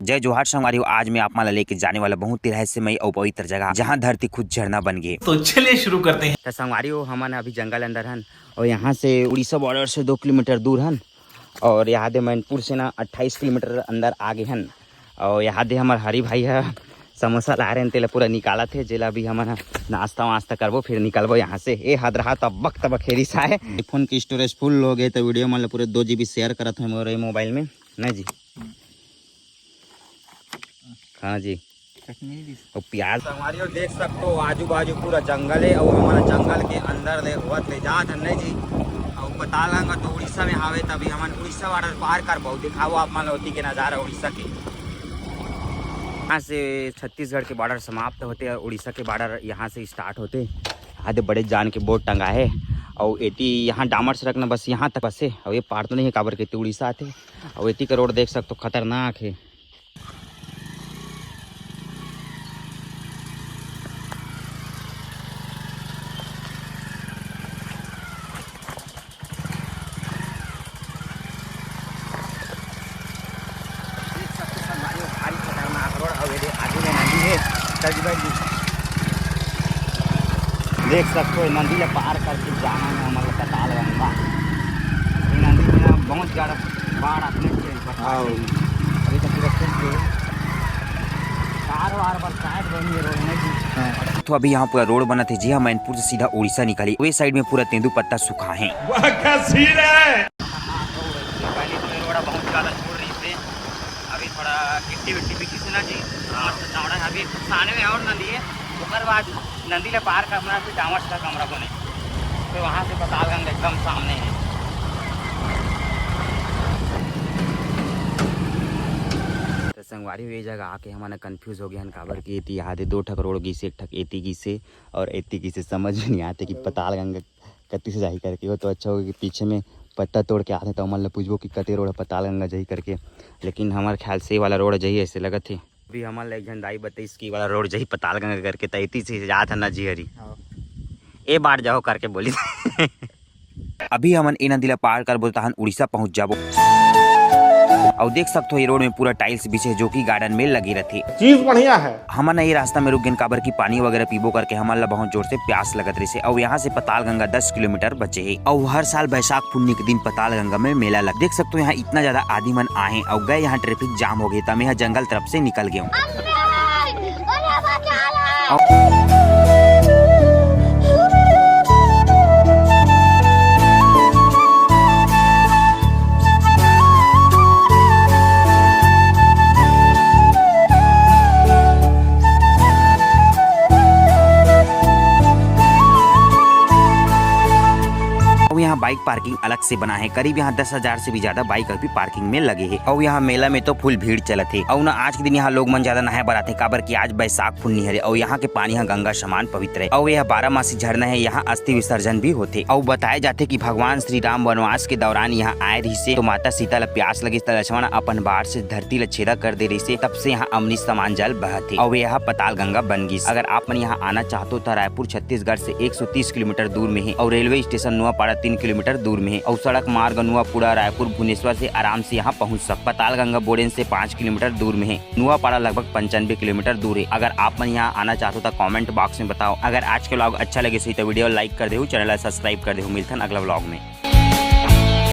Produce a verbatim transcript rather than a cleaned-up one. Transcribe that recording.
जय जोहार संगवारी हो, आज मैं आप मन ला लेके जाने वाला बहुत ही रहस्यमय अउ पवित्र जगह, जहाँ धरती खुद झरना बन गे। तो चलिए शुरू करते हैं। त संगवारी हो, हमन अभी जंगल अंदर हन अउ यहाँ से उड़ीसा बॉर्डर से दो किलोमीटर दूर हन अउ यहाँ दे मैनपुर से ना अट्ठाईस किलोमीटर अंदर आ गे हन। अउ यहाँ दे हमर हरी भाई ह समोसा ला रहे हन, तेला पूरा निकालत हे, जेला अभी हमन ह नाश्ता वास्ता करबो, फिर निकलबो यहाँ से। ए हदरहा तबक तबक हेरिस आए। iPhone के storage full हो गे, त video मन ल पूरे दो GB share करत हन मोर मोबाइल में, ना जी? हाँ जी। चटनी भी। अउ प्याज। संगवारी हो, देख सकते हो, आजू बाजू पूरा जंगल है अउ हमन जंगल के अंदर ले होवत ले जात हन, नहीं जी। अउ पताल गंगा तो उड़ीसा में हावे, तभी हमन उड़ीसा बॉर्डर पार कर पाऊ। दिखाओ आप मन ओती के नजारा उड़ीसा के। यहाँ से छत्तीसगढ़ के बॉर्डर समाप्त होते हैं, उड़ीसा के बॉर्डर यहाँ से स्टार्ट होते। आधे बड़े जान के बोर्ड टंगा है अउ एती यहाँ डामर सड़क न बस यहाँ तक बसे, अउ ये पार तो नहीं है, काबर के एती उड़ीसा आते। अउ एती का रोड देख सकते हो, खतरनाक है। देख सकते हो संगवारी हो, भारी खतरनाक रोड। अउ ये दे आजू में नदी है, तजबल जी। देख सकते हो, नदी ला पार करके जाना है हमर पताल गंगा। ये नदी में ना बहुत ज्यादा बाढ़ आते हैं, हाँ। अभी तो पूरा सूख गए। चार बार बरसात बनी है रोड में जी। हाँ। तो अभी यहाँ पूरा रोड बनत हे, जी हाँ, मैनपुर से सीधा उड़ीसा निकली। वे साइड में पूरा तेंदू पत्ता सूखा है। वाह, क्या सीन है। पहले तो ये रोड बहुत ज्यादा छोड़ रही थे, अभी थोड़ा गिट्टी विट्टी बिछी से ना जी, हाँ। मस्त चौड़ा है। अभी सामने में और नदी है, ओकर बाद नदी ले पार करना, फिर डामर से कमरा बने, फिर वहाँ से पताल गंगा एकदम सामने है। तो संगवारी हो, ये जगह आके हमन confuse हो गए हन, काबर कि एती यहाँ दे दो ठक रोड गिसे, एक ठक एती गिसे और एती गिसे, समझ में नहीं आते कि पताल गंगा कति से जाही करके। वो तो अच्छा हो कि पीछे में पत्ता तोड़ के आते, तो हमन ला पूछबो कि कते रोड पताल गंगा जाही करके, लेकिन हमारे ख्याल से ये वाला रोड जाही, ऐसे लगत है। अभी हमन ला एक झन दाई बताइस कि वाला रोड जाही पताल गंगा करके, त एती से जात हन ना जी हरी। हाँ। ए बार जाओ करके बोली। अभी हमन ए नदी ला पार करबो, तहन उड़ीसा पहुंच जाबो। अउ देख सकथो, ये रोड में पूरा टाइल्स बिछे, जो कि गार्डन में लगे रहथे। चीज बढ़िया है। हमन ये रास्ता में रुक गेन, काबर कि पानी वगैरह पीबो करके हमन ला बहुत जोर से प्यास लगत रहिसे। अउ यहाँ से पताल गंगा दस किलोमीटर बचे हे। अउ हर साल बैसाख पुन्नी के दिन पताल गंगा में मेला लग। देख सकथो, यहाँ इतना ज्यादा आदमी मन आए हे अउ गए, यहाँ ट्रैफिक जाम हो गए, त मैं ह जंगल तरफ से निकल गए हूँ। अउ यहाँ बाइक पार्किंग अलग से बना है, करीब यहाँ दस हजार से भी ज्यादा बाइक अभी पार्किंग में लगे है। अउ यहाँ मेला में तो फुल भीड़ चलत है। अउ ना आज के दिन यहाँ लोग मन ज्यादा नहाए बर आथे, काबर कि आज बैसाख पुन्नी हरे अउ यहाँ के पानी ह गंगा समान पवित्र है। अउ यह बारहमासी झरना है, यहाँ अस्थि विसर्जन भी होथे। अउ बताए जाथे कि भगवान श्री राम वनवास के दौरान यहाँ आए रहिसे, तो माता सीता ला प्यास लगिस, त लक्ष्मण अपन बाण से धरती ला छेदा कर दे रहिसे, तब से यहाँ अमृत समान जल बहत हे। अउ यह पताल गंगा बन गिस। अगर आप मन यहाँ आना चाहतो, त रायपुर छत्तीसगढ़ से एक सौ तीस किलोमीटर दूर में है अउ रेलवे स्टेशन नुआपाड़ा तीन किलोमीटर दूर में है अउ सड़क मार्ग नुआपुड़ा रायपुर भुवनेश्वर से आराम से यहाँ पहुँच सकत। पताल गंगा बोडेन से पाँच किलोमीटर दूर में है। नुआपाड़ा लगभग पंचानबे किलोमीटर दूर है। अगर आप मन यहाँ आना चाहते हो तो कमेंट बॉक्स में बताओ। अगर आज के व्लॉग अच्छा लगे सही तो वीडियो लाइक कर देहू, चैनल ला सब्सक्राइब कर देहू। मिलथन अगला व्लॉग में।